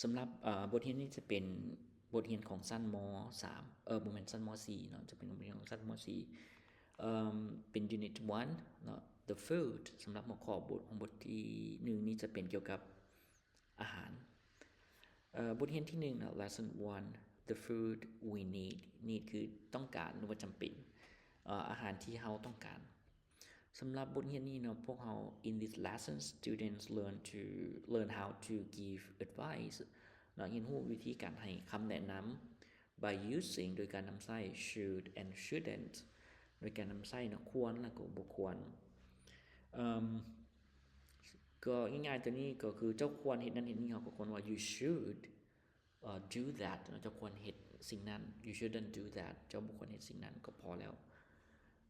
ສຳລັບ ເອີ ບົດຮຽນນີ້ຈະເປັນບົດຮຽນຂອງຊັ້ນ ມ.ສາມ ເອີ ບໍ່ແມ່ນ ຊັ້ນ ມ.ສີ່ ເນາະ ຈະເປັນບົດຮຽນຂອງຊັ້ນ ມ.ສີ່ ເອີ ເປັນ unit one ເນາະ the food ສຳລັບຫົວຂໍ້ບົດຂອງບົດທີໜຶ່ງນີ້ຈະເປັນກ່ຽວກັບອາຫານ. ເອີ ບົດຮຽນທີໜຶ່ງເນາະ lesson one the food we need need ຄືຕ້ອງການ ຫຼືວ່າຈຳເປັນ ເອີ ອາຫານທີ່ເຮົາຕ້ອງການ. ສຳລັບບົດຮຽນນີ້ເນາະ ພວກເຮົາ in this lesson students learn to learn how to give advice ເນາະ ຮຽນຮູ້ວິທີການໃຫ້ຄຳແນະນຳ by using ໂດຍການນຳໃຊ້ should and shouldn't ໂດຍການນຳໃຊ້ເນາະ ຄວນ ແລະກໍບໍ່ຄວນ ເອີ ກໍງ່າຍໆ ຕົວນີ້ກໍຄືເຈົ້າຄວນເຮັດນັ້ນເຮັດນີ້ ເຮົາກໍຄວນວ່າ you should ເອີ do that ເນາະ ເຈົ້າຄວນເຮັດສິ່ງນັ້ນ you shouldn't do that ເຈົ້າບໍ່ຄວນເຮັດສິ່ງນັ້ນ ກໍພໍແລ້ວ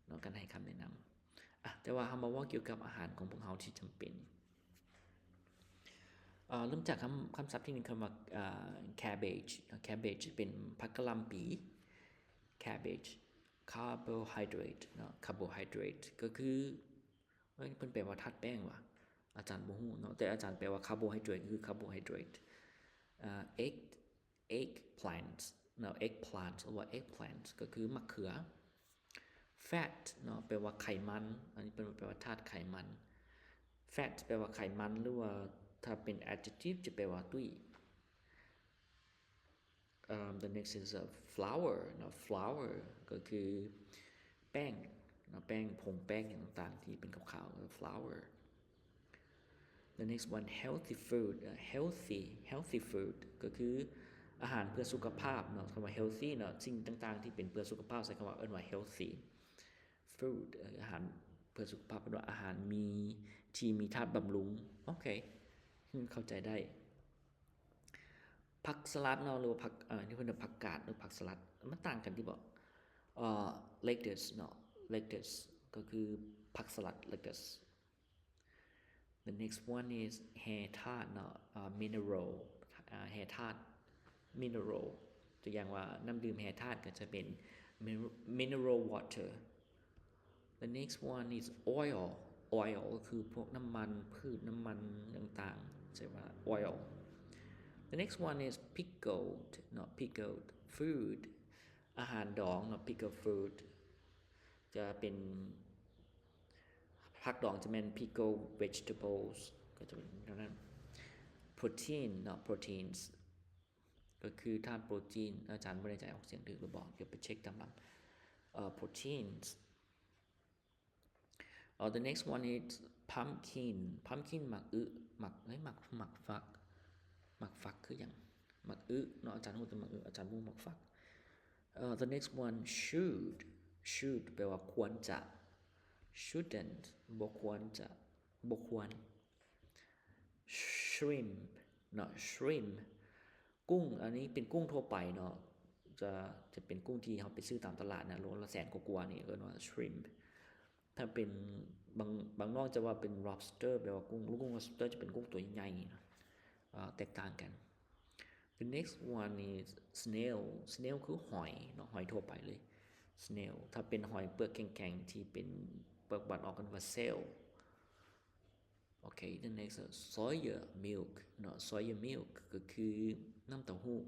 ເນາະ ການໃຫ້ຄຳແນະນຳ. ອະ ແຕ່ວ່າເຮົາມາເວົ້າກ່ຽວກັບອາຫານຂອງພວກເຮົາທີ່ຈຳເປັນ. ເອີ ເລີ່ມຈາກຄຳ ຄຳສັບທີໜຶ່ງ ຄຳວ່າ ເອີ cabbage ເນາະ cabbage ເປັນຜັກກະຫຼ່ຳປີ cabbage carbohydrate ເນາະ carbohydrate ກໍຄື ເອີຍ ເພິ່ນແປວ່າທາດແປ້ງຫວາ? ອາຈານບໍ່ຮູ້ເນາະ ແຕ່ອາຈານແປວ່າ carbohydrate ຄື carbohydrate. ເອີ egg eggplant ເນາະ eggplant ຫຼືວ່າ eggplant ກໍຄືໝາກເຂືອ. fat ເນາະ ແປວ່າໄຂມັນ ອັນນີ້ເພິ່ນແປວ່າທາດໄຂມັນ. fat ແປວ່າໄຂມັນ ຫຼືວ່າຖ້າເປັນ adjective ຈະແປວ່າຕຸ້ຍ. ເອີ the next is a flour ເນາະ flour ກໍຄືແປ້ງເນາະ ແປ້ງ ຜົງແປ້ງຫຍັງຕ່າງໆ ທີ່ເປັນຂາວໆ flour. the next one healthy food ເອີ healthy healthy food ກໍຄືອາຫານເພື່ອສຸຂະພາບເນາະ ຄຳວ່າ healthy ເນາະ ສິ່ງຕ່າງໆ ທີ່ເປັນເພື່ອສຸຂະພາບ ໃຊ້ຄຳວ່າ ເອີ້ນວ່າ healthy food ເອີ ອາຫານເພື່ອສຸຂະພາບ ເອີ້ນວ່າອາຫານມີ ທີ່ມີທາດບຳລຸງ. ໂອເຄ ເຂົ້າໃຈໄດ້. ຜັກສະຫຼັດເນາະ ຫຼືວ່າຜັກ ເອີ ທີ່ເພິ່ນວ່າຜັກກາດ ຫຼືຜັກສະຫຼັດ ມັນຕ່າງກັນຕິບໍ? ເອີ lettuce ເນາະ lettuce ກໍຄືຜັກສະຫຼັດ lettuce. the next one is ແຮ່ທາດເນາະ ເອີ mineral ເອີ ແຮ່ທາດ mineral ຕົວຢ່າງວ່ານ້ຳດື່ມແຮ່ທາດກໍຈະເປັນ mineral water. the next one is oil oil ກໍຄືພວກນ້ຳມັນພືດ ນ້ຳມັນຕ່າງໆ ເອີ້ນວ່າ oil. the next one is pickled ເນາະ pickled food ອາຫານດອງເນາະ pickled food ຈະເປັນ ຜັກດອງຈະແມ່ນ pickled vegetables ກໍຈະເປັນແນວນັ້ນ. protein ເນາະ proteins ກໍຄືທາດໂປຣຕີນ ອາຈານບໍ່ແນ່ໃຈອອກສຽງຖືກຫຼືບໍ່ ດຽວໄປເຊັກຕາມຫຼັງ. ເອີ proteins. ເອີ the next one is pumpkin pumpkin ໝາກອຶ ໝາກ ເອີຍ ໝາກ ໝາກຝັກ ໝາກຝັກຄືຫຍັງ? ໝາກອຶເນາະ ອາຈານຮູ້ແຕ່ໝາກອຶ ອາຈານບໍ່ຮູ້ໝາກຝັກ. ເອີ the next one should should ແປວ່າຄວນຈະ shouldn't ບໍ່ຄວນຈະ ບໍ່ຄວນ. shrimp ເນາະ shrimp ກຸ້ງ ອັນນີ້ເປັນກຸ້ງທົ່ວໄປເນາະ ຈະ ຈະເປັນກຸ້ງທີ່ເຮົາໄປຊື້ຕາມຕະຫຼາດນະ ໂລລະແສນກວ່າໆ ນີ້ເອີ້ນວ່າ shrimp. ຖ້າເປັນບາງ ບາງນອກຈະວ່າເປັນ lobster ແປວ່າກຸ້ງ ລູກກຸ້ງ lobster ຈະເປັນກຸ້ງຕົວໃຫຍ່ໆ ເນາະ ເອີ ແຕກຕ່າງກັນ. the next one is snail snail ຄືຫອຍເນາະ ຫອຍທົ່ວໄປເລີຍ snail. ຖ້າເປັນຫອຍເປືອກແຂງໆ ທີ່ເປັນເປືອກບາດອອກ ເອີ້ນວ່າ shell. okay the next soya milk ເນາະ soya milk ກໍຄືນ້ຳເຕົ້າຫູ້.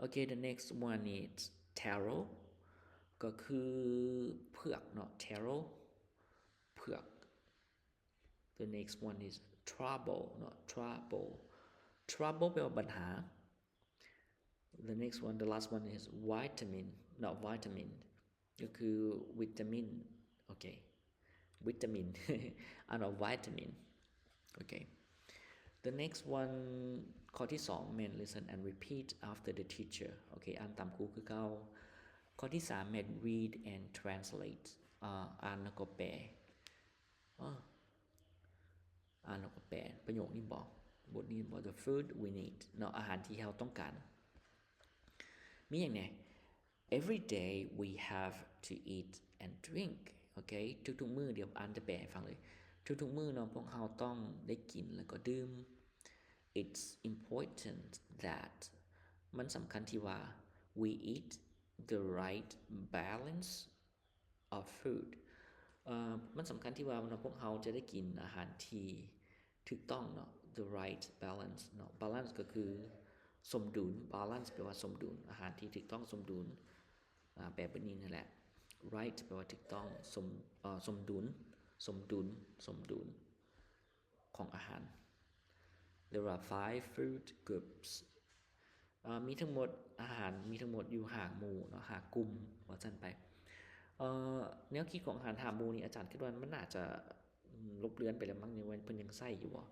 okay the next one is taro ກໍຄືເຜືອກເນາະ taro ເຜືອກ. the next one is trouble ເນາະ trouble trouble ແປວ່າບັນຫາ. the next one the last one is vitamin ເນາະ vitamin ກໍຄືວິຕາມິນ ໂອເຄ ວິຕາມິນ ອ່ານວ່າ vitamin. ໂອເຄ the next one ຂໍ້ທີສອງແມ່ນ listen and repeat after the teacher. ໂອເຄ ອ່ານຕາມຄູຄືເກົ່າ. ຂໍ້ທີສາມແມ່ນ read and translate ອ່າ ອ່ານແລ້ວກໍແປ ອ່າ ອ່ານແລ້ວກໍແປປະໂຫຍກນີ້ບໍ ບົດນີ້ບໍ the food we need ເນາະ ອາຫານທີ່ເຮົາຕ້ອງການ ມີຫຍັງແດ່? every day we have to eat and drink. ໂອເຄ ທຸກໆມື້ ດຽວອ່ານຈະແປໃຫ້ຟັງເລີຍ ທຸກໆມື້ເນາະ ພວກເຮົາຕ້ອງໄດ້ກິນ ແລ້ວກໍດື່ມ. it's important that ມັນສຳຄັນທີ່ວ່າ we eat the right balance of food. ເອີ ມັນສຳຄັນທີ່ວ່າເນາະ ພວກເຮົາຈະໄດ້ກິນອາຫານທີ່ຖືກຕ້ອງເນາະ the right balance ເນາະ balance ກໍຄືສົມດຸນ balance ແປວ່າສົມດຸນ ອາຫານທີ່ຖືກຕ້ອງສົມດຸນ ອາ ແປເປັນນີ້ນັ້ນແຫຼະ right ແປວ່າຖືກຕ້ອງ ສົມ ເອີ ສົມດຸນ ສົມດຸນ ສົມດຸນຂອງອາຫານ. There are five food groups. ເອີ ມີທັງໝົດ ອາຫານມີທັງໝົດຢູ່ຫ້າໝູ່ເນາະ ຫ້າກຸ່ມວ່າຊັ້ນໄປ. ເອີ ແນວຄິດຂອງອາຫານຫ້າໝູ່ນີ້ ອາຈານຄິດວ່າມັນໜ້າຈະ ອາ ລົບເລືອນໄປແລ້ວມັ້ງ ຍັງວ່າເພິ່ນຍັງໃຊ້ຢູ່ບໍ່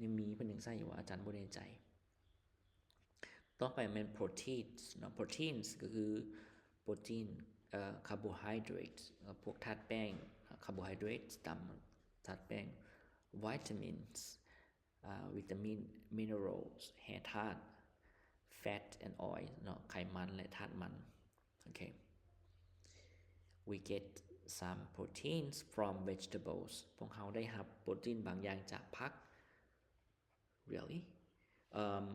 ຍັງມີ ເພິ່ນຍັງໃຊ້ຢູ່ບໍ່ ອາຈານບໍ່ແນ່ໃຈ. ຕໍ່ໄປແມ່ນ proteins ເນາະ proteins ກໍຄືໂປຣຕີນ ເອີ carbohydrates ເອີ ພວກທາດແປ້ງ carbohydrates ຕາມທາດແປ້ງ vitamins ອາ ວິຕາມິນ minerals ແຮ່ທາດ fat and oil ເນາະ ໄຂມັນ ແລະ ທາດມັນ. ໂອເຄ We get some proteins from vegetables. ພວກເຮົາໄດ້ຮັບໂປຣຕີນບາງຢ່າງຈາກຜັກ. Really? Um,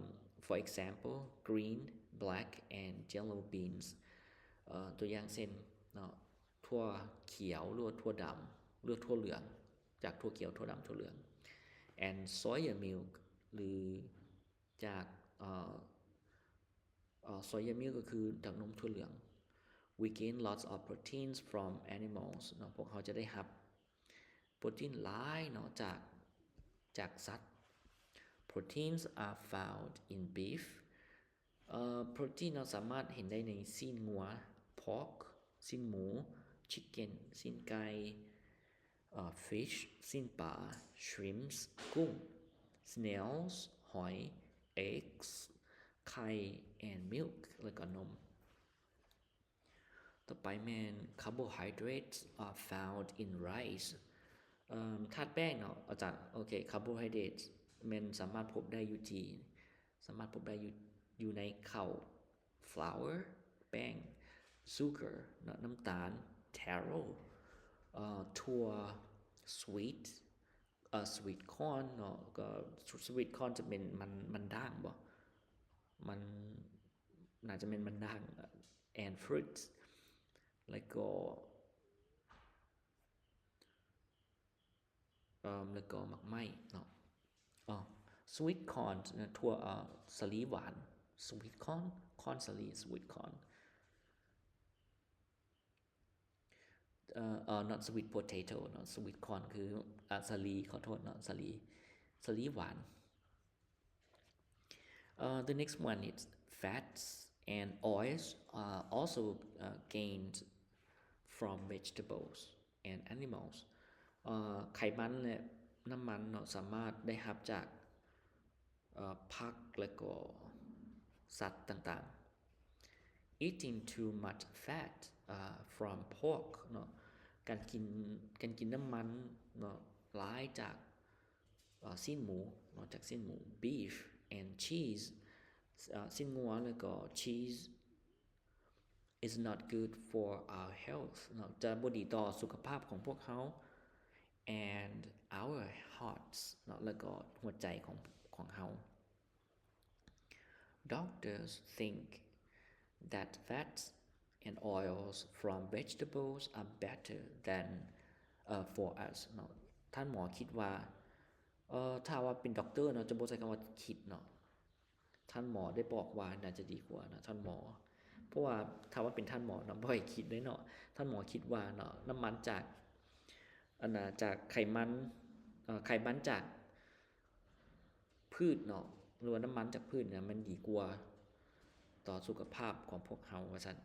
for example, green, black and yellow beans. ເອີ ຕົວຢ່າງເຊັ່ນເນາະ ຖົ່ວຂຽວ ຫຼືວ່າຖົ່ວດຳ ຫຼືວ່າຖົ່ວເຫຼືອງ ຈາກຖົ່ວຂຽວ ຖົ່ວດຳ ຖົ່ວເຫຼືອງ and soya milk ຫຼືຈາກ ເອີ ເອີ soya milk ກໍຄືຈາກນົມຖົ່ວເຫຼືອງ. We gain lots of proteins from animals ເນາະ ພວກເຮົາຈະໄດ້ຮັບໂປຣຕີນຫຼາຍເນາະ ຈາກ ຈາກສັດ. Proteins are found in beef. ເອີ ໂປຣຕີນເນາະ ສາມາດເຫັນໄດ້ໃນຊີ້ນງົວ pork ຊີ້ນໝູ chicken ຊີ້ນໄກ່ ເອີ fish ຊີ້ນປາ shrimps ກຸ້ງ snails ຫອຍ eggs ໄຂ່ and milk ແລ້ວກໍນົມ. ຕໍ່ໄປແມ່ນ carbohydrates are found in rice. ເອີ ທາດແປ້ງເນາະ ອາຈານ ໂອເຄ carbohydrates ແມ່ນສາມາດພົບໄດ້ຢູ່ທີ່ ສາມາດພົບໄດ້ຢູ່ ຢູ່ໃນເຂົ້າ flour ແປ້ງ sugar ເນາະ ນ້ຳຕານ taro ເອີ ຖົ່ວ sweet ເອີ sweet corn ເນາະ ກໍ sweet corn ຈະເປັນມັນ ມັນດ້າງບໍ ມັນ ໜ້າຈະແມ່ນມັນດ້າງ and fruits ແລ້ວກໍ ເອີ ແລ້ວກໍໝາກໄມ້ເນາະ ອໍ sweet corn ນະ ຖົ່ວ ເອີ ສາລີຫວານ sweet corn ຄອນສາລີ sweet corn ເອີ ເອີ not sweet potato ເນາະ sweet corn ຄື ອາ ສາລີ ຂໍໂທດເນາະ ສາລີ ສາລີຫວານ. Uh, the next one is fats and oils are also, uh, gained from vegetables and animals. ເອີ ໄຂມັນ ແລະ ນ້ຳມັນເນາະ ສາມາດໄດ້ຮັບຈາກ ເອີ ຜັກ ແລະ ກໍສັດຕ່າງໆ. Eating too much fat, uh, from pork ເນາະ ການກິນ ການກິນນ້ຳມັນເນາະ ຫຼາຍຈາກ ເອີ ຊີ້ນໝູເນາະ ຈາກຊີ້ນໝູ beef and cheese ເອີ ຊີ້ນງົວ ແລ້ວກໍ cheese is not good for our health ເນາະ ຈະບໍ່ດີຕໍ່ສຸຂະພາບຂອງພວກເຮົາ and our hearts ເນາະ ແລ້ວກໍຫົວໃຈຂອງ ຂອງເຮົາ. Doctors think that fats and oils from vegetables are better than, uh, for us ເນາະ ທ່ານໝໍຄິດວ່າ ເອີ ຖ້າວ່າເປັນດັອກເຕີເນາະ ຈະບໍ່ໃຊ້ຄຳວ່າຄິດເນາະ ທ່ານໝໍໄດ້ບອກວ່າໜ້າຈະດີກວ່າເນາະ ທ່ານໝໍ ເພາະວ່າຖ້າວ່າເປັນທ່ານໝໍເນາະ ບໍ່ໃຫ້ຄິດເລີຍເນາະ ທ່ານໝໍຄິດວ່າເນາະ ນ້ຳມັນຈາກ ອັນນ່າ ຈາກໄຂມັນ ເອີ ໄຂມັນຈາກ ພືດເນາະ ຫຼືວ່ານ້ຳມັນຈາກພືດນະ ມັນດີກວ່າຕໍ່ສຸຂະພາບຂອງພວກເຮົາວ່າຊັ້ນ.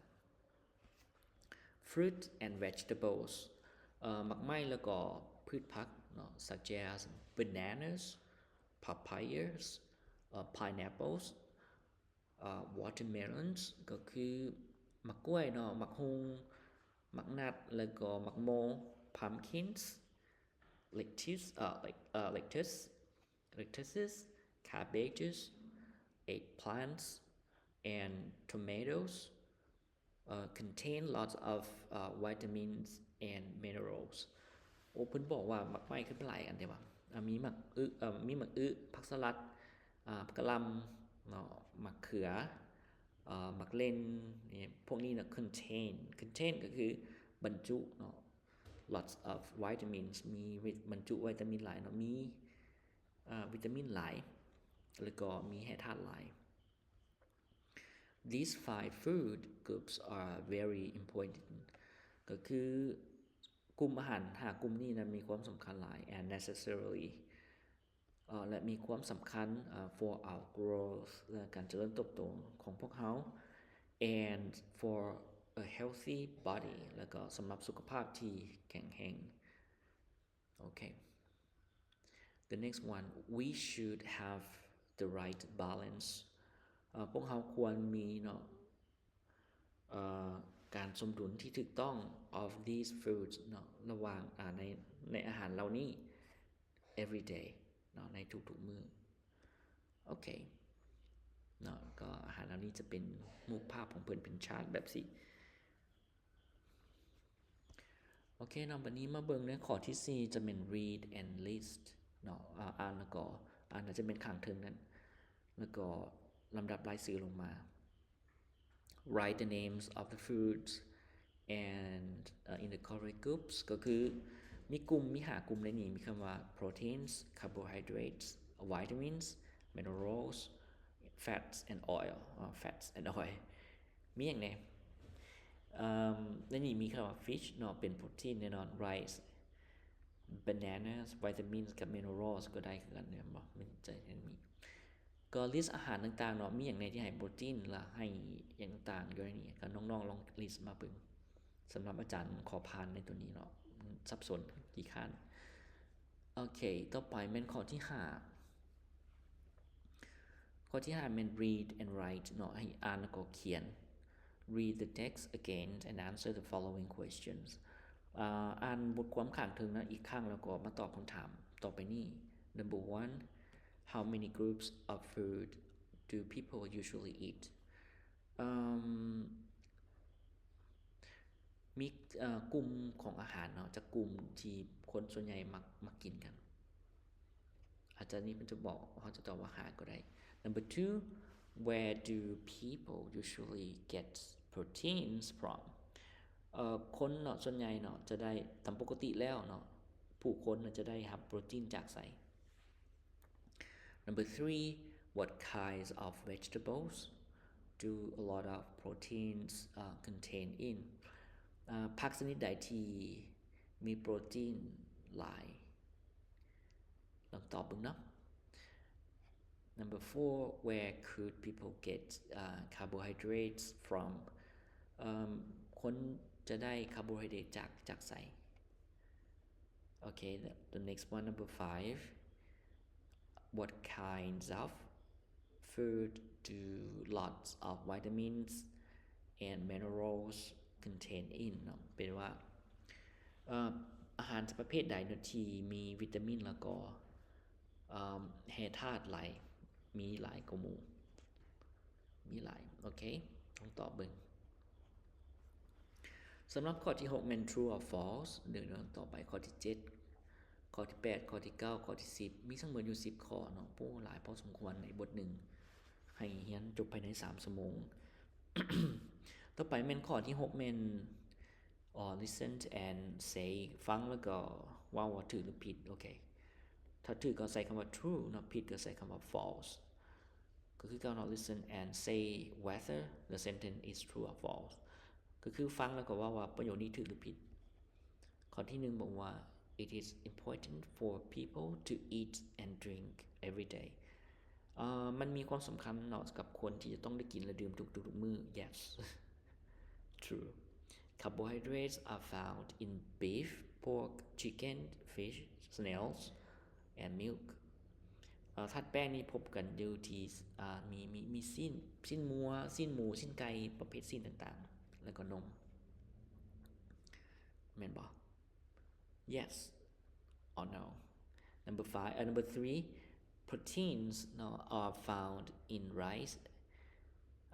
Fruit and vegetables ເອີ ໝາກໄມ້ ແລ້ວກໍພືດຜັກເນາະ such as bananas, papayas, uh, pineapples, uh, watermelons ກໍຄືໝາກກ້ວຍເນາະ ໝາກຮຸ່ງ ໝາກນັດ ແລ້ວກໍໝາກໂມ pumpkins, lettuce, uh, let, uh, lettuce, lettuces, cabbages, eggplants, and tomatoes, uh, contain lots of, uh, vitamins and minerals. ໂອ້ ເພິ່ນບອກວ່າໝາກໄມ້ຄືຫຼາຍອັນແທ້ວ່າ ອ່າ ມີໝາກອຶ ເອີ ມີໝາກອຶ ຜັກສະຫຼັດ ອ່າ ຜັກກະຫຼ່ຳເນາະ ໝາກເຂືອ ເອີ ໝາກເລັ່ນ ນີ້ ພວກນີ້ນະ contain, contain ກໍຄືບັນຈຸເນາະ lots of vitamins ມີບັນຈຸວິຕາມິນຫຼາຍເນາະ ມີ ເອ່ອ ວິຕາມິນຫຼາຍ ແລ້ວກໍມີແຮ່ທາດຫຼາຍ. These five food groups are very important ກໍຄືກຸ່ມອາຫານຫ້າກຸ່ມນີ້ນະມີຄວາມສຳຄັນຫຼາຍ and necessarily ເອ່ອ ແລະ ມີຄວາມສຳຄັນ ເອ່ອ for our growth ແລະ ການຈະເລີນເຕີບໂຕຂອງພວກເຮົາ and for a healthy body ແລ້ວກໍສຳລັບສຸຂະພາບທີ່ແຂງແຮງ. Okay. The next one, we should have the right balance. ເອ່ອ ພວກເຮົາຄວນມີເນາະ ເອ່ອ ການສົມດຸນທີ່ຖືກຕ້ອງ of these foods ເນາະ ລະຫວ່າງ ອາ ໃນ ໃນອາຫານເຫຼົ່ານີ້ every day ເນາະ ໃນທຸກໆມື້. Okay. ເນາະ ກໍອາຫານເຫຼົ່ານີ້ຈະເປັນຮູບພາບຂອງເພິ່ນເປັນຊາດແບບຊີ້. Okay ເນາະ ບັດນີ້ມາເບິ່ງໃນຂໍ້ທີສີ່ ຈະແມ່ນ read and list ເນາະ ອາ ອ່ານແລ້ວກໍ ອ່ານ ອາດຈະເປັນຂ້າງເທິງນັ້ນ ແລ້ວກໍລຳດັບລາຍຊື່ລົງມາ. Write the names of the foods and, uh, in the correct groups ກໍຄືມີກຸ່ມ ມີຫ້າກຸ່ມໃນນີ້ ມີຄຳວ່າ proteins, carbohydrates, vitamins, minerals, fats and oil, ເອ່ອ fats and oil ມີຫຍັງແດ່? ເອ່ມ ໃນນີ້ມີຄຳວ່າ fish ເນາະ ເປັນໂປຣຕີນແນ່ນອນ rice, bananas, vitamins ກັບ minerals ກໍໄດ້ຄືກັນແມ່ນບໍ່? ມັນຈະມີ ກໍ list ອາຫານຕ່າງໆເນາະ ມີຫຍັງແດ່ທີ່ໃຫ້ໂປຣຕີນ ແລະ ໃຫ້ຫຍັງຕ່າງໆຢູ່ໃນນີ້ ກໍນ້ອງໆລອງ list ມາເບິ່ງ. ສຳລັບອາຈານຂໍຜ່ານໃນຕົວນີ້ເນາະ ມັນສັບສົນ ຂີ້ຄ້ານ. Okay ຕໍ່ໄປແມ່ນຂໍ້ທີຫ້າ ຂໍ້ທີຫ້າແມ່ນ read and write ເນາະ ໃຫ້ອ່ານແລ້ວກໍຂຽນ. Read the text again and answer the following questions. ອ່າ ອ່ານບົດຄວາມຂ້າງເທິງນັ້ນອີກຄັ້ງ ແລ້ວກໍມາຕອບຄຳຖາມຕໍ່ໄປນີ້. Number one, how many groups of food do people usually eat? ເອີ່ມ ມີ ເອ່ອ ກຸ່ມຂອງອາຫານເນາະ ຈັກກຸ່ມທີ່ຄົນສ່ວນໃຫຍ່ມັກ ມັກກິນກັນ. ອາຈານນີ້ເພິ່ນຈະບອກ ເຮົາຈະຕອບວ່າຫ້າກໍໄດ້. Number two, where do people usually get proteins from? ເອ່ອ ຄົນເນາະ ສ່ວນໃຫຍ່ເນາະ ຈະໄດ້ ຕາມປົກກະຕິແລ້ວເນາະ ຜູ້ຄົນນະຈະໄດ້ຮັບໂປຣຕີນຈາກໃສ? Number three, what kinds of vegetables do a lot of proteins, uh, contain in? ເອ່ອ ຜັກຊະນິດໃດທີ່ມີໂປຣຕີນຫຼາຍ? ລອງຕອບເບິ່ງເນາະ. Number four, where could people get, uh, carbohydrates from? ເອີ່ມ ຄົນຈະໄດ້ຄາໂບໄຮເດຣດຈາກ ຈາກໃສ? Okay, the, the next one, number five. What kinds of food do lots of vitamins and minerals contain in? ເນາະ ເປັນວ່າ ເອ່ອ ອາຫານປະເພດໃດເນາະທີ່ມີວິຕາມິນ ແລ້ວກໍ ເອ່ອ ແຮ່ທາດຫຼາຍ ມີຫຼາຍກວ່າໝູ່? ມີຫຼາຍ. ໂອເຄ ລອງຕອບເບິ່ງ. ສຳລັບຂໍ້ທີຫົກແມ່ນ true or false ເດີນຕໍ່ໄປຂໍ້ທີເຈັດ, ຂໍ້ທີແປດ, ຂໍ້ທີເກົ້າ, ຂໍ້ທີສິບ ມີທັງໝົດຢູ່ສິບຂໍ້ເນາະ. ໂອ້ ຫຼາຍພໍສົມຄວນໃນບົດໜຶ່ງ ໃຫ້ຮຽນຈົບພາຍໃນສາມຊົ່ວໂມງ. ຕໍ່ໄປແມ່ນຂໍ້ທີຫົກແມ່ນ uh, listen and say ຟັງແລ້ວກໍເວົ້າວ່າຖືກຫຼືຜິດ. ໂອເຄ ຖ້າຖືກກໍໃສ່ຄຳວ່າ true ເນາະ, ຜິດກໍໃສ່ຄຳວ່າ false ກໍຄືເກົ່າເນາະ. Listen and say whether the sentence is true or false ກໍຄືຟັງແລ້ວກໍເວົ້າວ່າປະໂຫຍກນີ້ຖືກຫຼືຜິດ. ຂໍ້ທີໜຶ່ງບອກວ່າ it is important for people to eat and drink every day. ເອ່ອ ມັນມີຄວາມສຳຄັນເນາະ ກັບຄົນທີ່ຈະຕ້ອງໄດ້ກິນ ແລະ ດື່ມທຸກໆມື້. Yes, true. Carbohydrates are found in beef, pork, chicken, fish, snails and milk. ເອ່ອ ທາດແປ້ງນີ້ພົບກັນຢູ່ທີ່ ອ່າ ມີ ມີ ມີຊີ້ນ ຊີ້ນງົວ ຊີ້ນໝູ ຊີ້ນໄກ່ ປະເພດຊີ້ນຕ່າງໆ ແລ້ວກໍນົມ ແມ່ນບໍ່? Yes or no? Number five, uh, number three, proteins, no, are found in rice,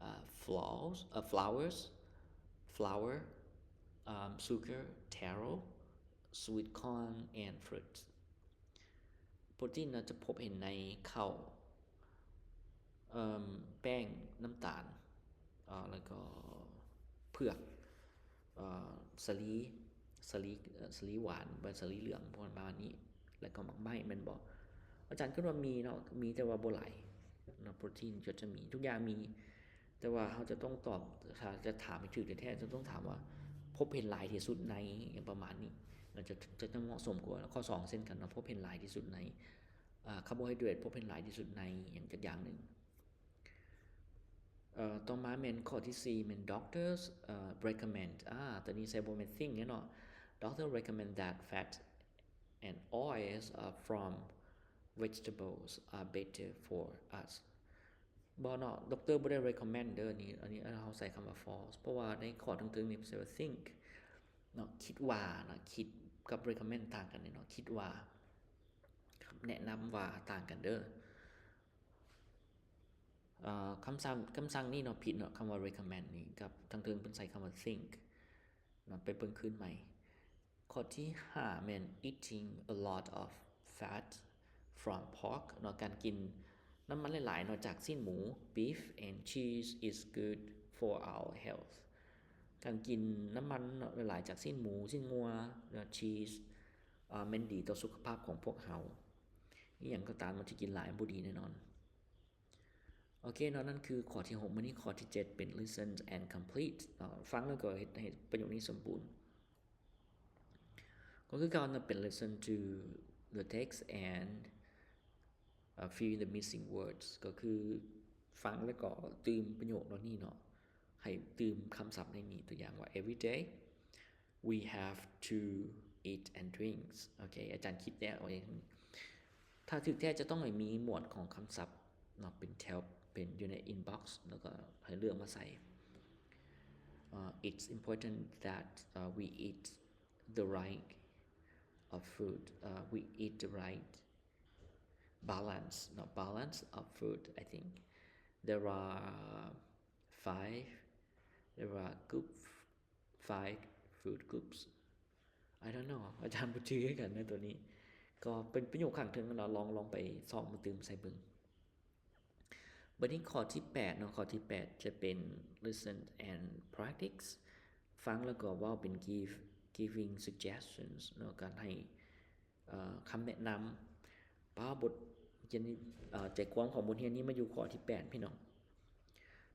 uh, flours, uh, flours, flour, um, sugar, taro, sweet corn and fruits. ໂປຣຕີນເນາະ ຈະພົບເຫັນໃນເຂົ້າ ເອີ່ມ ແປ້ງ, ນ້ຳຕານ ເອ່ອ ແລ້ວກໍເຜືອກ, ເອ່ອ ສາລີ, ສາລີ, ເອ່ອ ສາລີຫວານ, ສາລີເຫຼືອງ ປະມານນີ້ ແລ້ວກໍໝາກໄມ້ ແມ່ນບໍ່? ອາຈານຄິດວ່າມີເນາະ ມີແຕ່ວ່າບໍ່ຫຼາຍເນາະ ໂປຣຕີນກໍຈະມີ ທຸກຢ່າງມີ ແຕ່ວ່າເຮົາຈະຕ້ອງຕອບ ຖ້າຈະຖາມໃຫ້ຖືກແທ້ໆ ຈະຕ້ອງຖາມວ່າພົບເຫັນຫຼາຍທີ່ສຸດໃນ ຫຍັງປະມານນີ້ ຈະ ຈະ ຈະເໝາະສົມກວ່າ. ແລ້ວຂໍ້ສອງເຊັ່ນກັນເນາະ ພົບເຫັນຫຼາຍທີ່ສຸດໃນ ອາ ຄາໂບໄຮເດຣດ ພົບເຫັນຫຼາຍທີ່ສຸດໃນຫຍັງຈັກຢ່າງໜຶ່ງ. ເອີ ຕໍ່ມາແມ່ນຂໍ້ທີສີ່ ແມ່ນ doctors ເອີ recommend ອາ ຕົວນີ້ໃສ່ບໍ່ແມ່ນ think ເນາະ Doctor recommend that fat and oils, uh, from vegetables are better for us. ບໍ່ເນາະ ດັອກເຕີບໍ່ໄດ້ recommend ເດີ ນີ້ ອັນນີ້ເຮົາໃສ່ຄຳວ່າ false ເພາະວ່າໃນຂໍ້ເທິງໆນີ້ເພິ່ນໃສ່ວ່າ think ເນາະ ຄິດວ່ານະ ຄິດກັບ recommend ຕ່າງກັນເນາະ ຄິດວ່າ ແນະນຳວ່າຕ່າງກັນເດີ. ເອີ ຄຳສັ່ງ ຄຳສັ່ງນີ້ເນາະ ຜິດເນາະ ຄຳວ່າ recommend ນີ້ ກັບທາງເທິງເພິ່ນໃສ່ຄຳວ່າ think ເນາະ ໄປເບິ່ງຄືນໃໝ່. ຂໍ້ທີຫ້າແມ່ນ eating a lot of fat from pork ເນາະ ການກິນນ້ຳມັນຫຼາຍໆເນາະ ຈາກຊີ້ນໝູ beef and cheese is good for our health. ການກິນນ້ຳມັນເນາະ ຫຼາຍໆ ຈາກຊີ້ນໝູ ຊີ້ນງົວ ແລະ cheese ເອີ ແມ່ນດີຕໍ່ສຸຂະພາບຂອງພວກເຮົາ. ອີ່ຫຍັງກໍຕາມເນາະ ທີ່ກິນຫຼາຍບໍ່ດີແນ່ນອນ. ໂອເຄເນາະ ນັ້ນຄືຂໍ້ທີຫົກ ມື້ນີ້ຂໍ້ທີເຈັດເປັນ listen and complete ເນາະ ຟັງແລ້ວກໍເຮັດໃຫ້ປະໂຫຍກນີ້ສົມບູນ. ກໍຄືເກົ່າເນາະ ເປັນ listen to the text and, uh, fill in the missing words ກໍຄືຟັງແລ້ວກໍຕື່ມປະໂຫຍກເຫຼົ່ານີ້ເນາະ ໃຫ້ຕື່ມຄຳສັບໃນນີ້ ຕົວຢ່າງວ່າ every day we have to eat and drinks. ໂອເຄ ອາຈານຄິດແລ້ວເອງ ຖ້າຖືກແທ້ຈະຕ້ອງໃຫ້ມີໝວດຂອງຄຳສັບເນາະ ເປັນແທັບ ເປັນຢູ່ໃນ inbox ແລ້ວກໍໃຫ້ເລືອກມາໃສ່. Uh, it's important that, uh, we eat the right of food. Uh, we eat the right balance, no, balance of food, I think. There are five, there are group, five food groups. I don't know. ອາຈານບໍ່ຈື່ຄືກັນນະຕົວນີ້. ກໍເປັນປະໂຫຍກຂ້າງເທິງເນາະ. ລອງ, ລອງໄປຊອກມາຕື່ມໃສ່ເບິ່ງ. ບັດນີ້ຂໍ້ທີແປດເນາະ, ຂໍ້ທີແປດຈະເປັນ listen and practice ຟັງແລ້ວກໍເວົ້າເປັນ give, giving suggestions ເນາະ, ການໃຫ້, ເອີ, ຄຳແນະນຳ. ປ້າ ບົດຮຽນນີ້, ເອີ, ໃຈຄວາມຂອງບົດຮຽນນີ້ມາຢູ່ຂໍ້ທີແປດ ພີ່ນ້ອງ,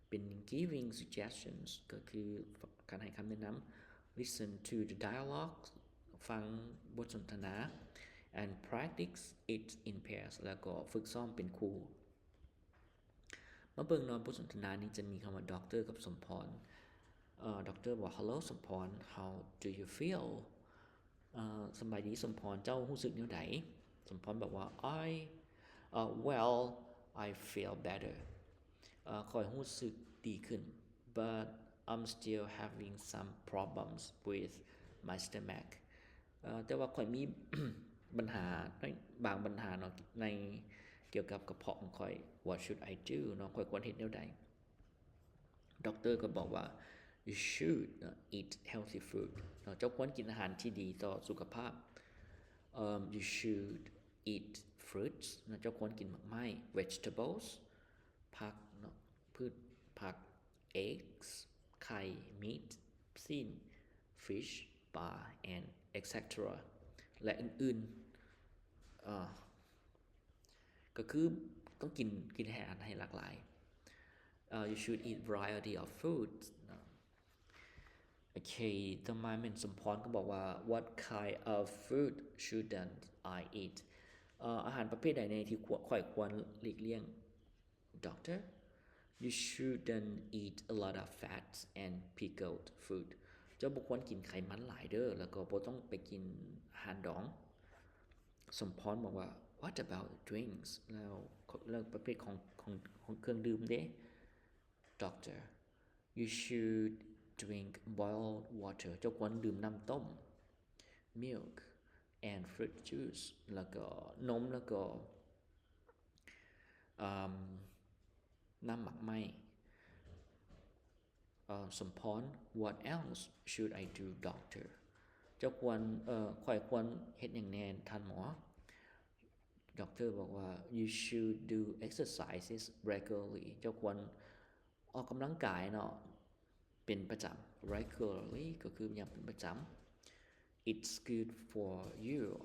ເປັນ giving suggestions ກໍຄືການໃຫ້ຄຳແນະນຳ. Listen to the dialogue ຟັງບົດສົນທະນາ and practice it in pairs ແລ້ວກໍຝຶກຊ້ອມເປັນຄູ່. ມາເບິ່ງເນາະ, ບົດສົນທະນານີ້ຈະມີຄຳວ່າ Doctor ກັບສົມພອນ. ເອີ, Doctor ບອກວ່າ Hello ສົມພອນ, how do you feel? ເອີ, ສະບາຍດີສົມພອນ, ເຈົ້າຮູ້ສຶກແນວໃດ? ສົມພອນບອກວ່າ I, uh, well, I feel better. ເອີ, ຂ້ອຍຮູ້ສຶກດີຂຶ້ນ, but I'm still having some problems with my stomach. ເອີ, ແຕ່ວ່າຂ້ອຍມີບັນຫາ, ບາງບັນຫາເນາະ, ໃນ, ກ່ຽວກັບກະເພາະຂອງຂ້ອຍ. What should I do ເນາະ, ຂ້ອຍຄວນເຮັດແນວໃດ? Doctor ກໍບອກວ່າ You should eat healthy food ເນາະ, ເຈົ້າຄວນກິນອາຫານທີ່ດີຕໍ່ສຸຂະພາບ. Um, you should eat fruits ເນາະ, ເຈົ້າຄວນກິນໝາກໄມ້. Vegetables ຜັກເນາະ, ພືດຜັກ. Eggs ໄຂ່. Meat ຊີ້ນ. Fish ປາ and et cetera ແລະ ອື່ນໆ. ເອີ, ກໍຄືຕ້ອງກິນ, ກິນອາຫານໃຫ້ຫຼາກຫຼາຍ. ເອີ, you should eat variety of food ເນາະ. ໂອເຄ, ຕໍ່ມາແມ່ນສົມພອນກໍບອກວ່າ What kind of food shouldn't I eat? ເອີ, ອາຫານປະເພດໃດແດ່ທີ່ຄວນ, ຂ້ອຍຄວນຫຼີກລ່ຽງ? Doctor, you shouldn't eat a lot of fats and pickled food. ເຈົ້າບໍ່ຄວນກິນໄຂມັນຫຼາຍເດີ້, ແລ້ວກໍບໍ່ຕ້ອງໄປກິນອາຫານດອງ. ສົມພອນບອກວ່າ What about drinks? ແລ້ວ, ແລ້ວປະເພດຂອງ, ຂອງ, ຂອງເຄື່ອງດື່ມເດ? Doctor, you should drink boiled water. ເຈົ້າຄວນດື່ມນ້ຳຕົ້ມ. Milk and fruit juice. ແລ້ວກໍນົມ, ແລ້ວກໍ, ອາ, ນ້ຳໝາກໄມ້. ເອີ, ສົມພອນ, What else should I do, Doctor? ເຈົ້າຄວນ, ເອີ, ຂ້ອຍຄວນເຮັດຫຍັງແດ່, ທ່ານໝໍ? Doctor ບອກວ່າ You should do exercises regularly. ເຈົ້າຄວນອອກກຳລັງກາຍເນາະ ເປັນປະຈຳ. Regularly ກໍຄືຢ່າງເປັນປະຈຳ. It's good for your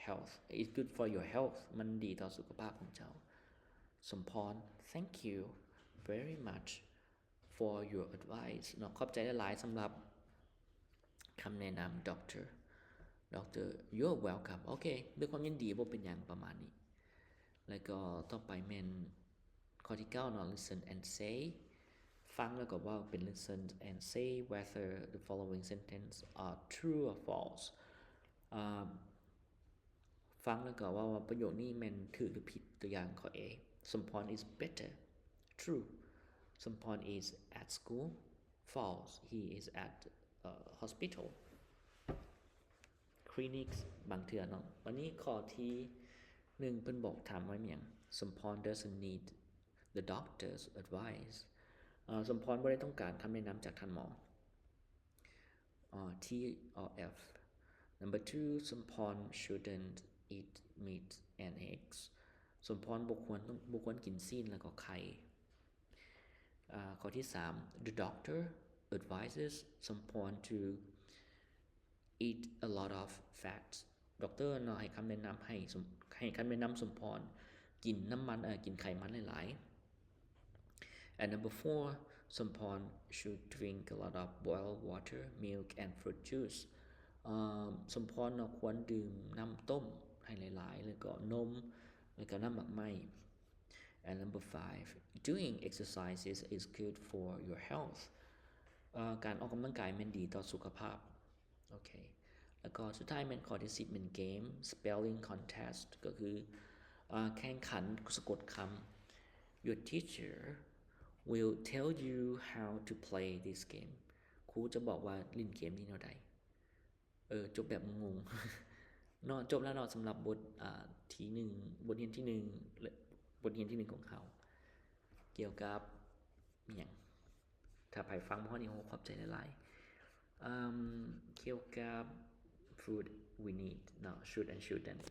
health. It's good for your health. ມັນດີຕໍ່ສຸຂະພາບຂອງເຈົ້າ. ສົມພອນ thank you very much for your advice ເນາະ ຂອບໃຈຫຼາຍໆສຳລັບຄຳແນະນຳ Doctor Doctor You're welcome. ໂອເຄ ດ້ວຍຄວາມຍິນດີ ບໍ່ເປັນຫຍັງ ປະມານນີ້. ແລ້ວກໍຕໍ່ໄປແມ່ນຂໍ້ທີເກົ້າເນາະ listen and say ຟັງແລ້ວກໍເວົ້າເປັນ listen and say whether the following sentence are true or false. ອາ ຟັງແລ້ວກໍເວົ້າວ່າປະໂຫຍກນີ້ແມ່ນຖືກຫຼືຜິດ. ຕົວຢ່າງຂໍ້ A, Somporn is better. True. Somporn is at school. False. He is at, uh, hospital. Clinics ບາງເທື່ອເນາະ. ບັດນີ້ຂໍ້ທີໜຶ່ງ ເພິ່ນບອກ ຖາມວ່າຫຍັງ? Somporn doesn't need the doctor's advice. ເອີ ສົມພອນບໍ່ໄດ້ຕ້ອງການຄຳແນະນຳຈາກທ່ານໝໍ. ເອີ T or F. Number two, Somporn shouldn't eat meat and eggs. ສົມພອນບໍ່ຄວນຕ້ອງ ບໍ່ຄວນກິນຊີ້ນແລ້ວກໍໄຂ່. ອາ ຂໍ້ທີສາມ The doctor advises Somporn to eat a lot of fats. ດັອກເຕີເນາະ ໃຫ້ຄຳແນະນຳໃຫ້ສົມ ໃຫ້ຄຳແນະນຳສົມພອນກິນນ້ຳມັນ ເອີ ກິນໄຂມັນຫຼາຍໆ. And number four, Somporn should drink a lot of boiled water, milk and fruit juice. ເອີ ສົມພອນເນາະ ຄວນດື່ມນ້ຳຕົ້ມໃຫ້ຫຼາຍໆ ແລ້ວກໍນົມ ແລ້ວກໍນ້ຳໝາກໄມ້. And number five, doing exercises is good for your health. ເອີ ການອອກກຳລັງກາຍແມ່ນດີຕໍ່ສຸຂະພາບ. ໂອເຄ ແລ້ວກໍສຸດທ້າຍແມ່ນຂໍ້ທີສິບ ແມ່ນເກມ spelling contest ກໍຄື ເອີ ແຂ່ງຂັນສະກົດຄຳ. Your teacher will tell you how to play this game. ຄູຈະບອກວ່າຫຼິ້ນເກມນີ້ແນວໃດ. ເອີ ຈົບແບບງົງໆເນາະ. ຈົບແລ້ວເນາະ ສຳລັບບົດ ອາ ທີໜຶ່ງ ບົດຮຽນທີໜຶ່ງ ແລະ ບົດຮຽນທີໜຶ່ງຂອງເຮົາ ກ່ຽວກັບຫຍັງ? ຖ້າໃຜຟັງມາຮອດນີ້ ໂອ້ ຂອບໃຈຫຼາຍໆ. ເອີ ກ່ຽວກັບ food we need ເນາະ should and shouldn't.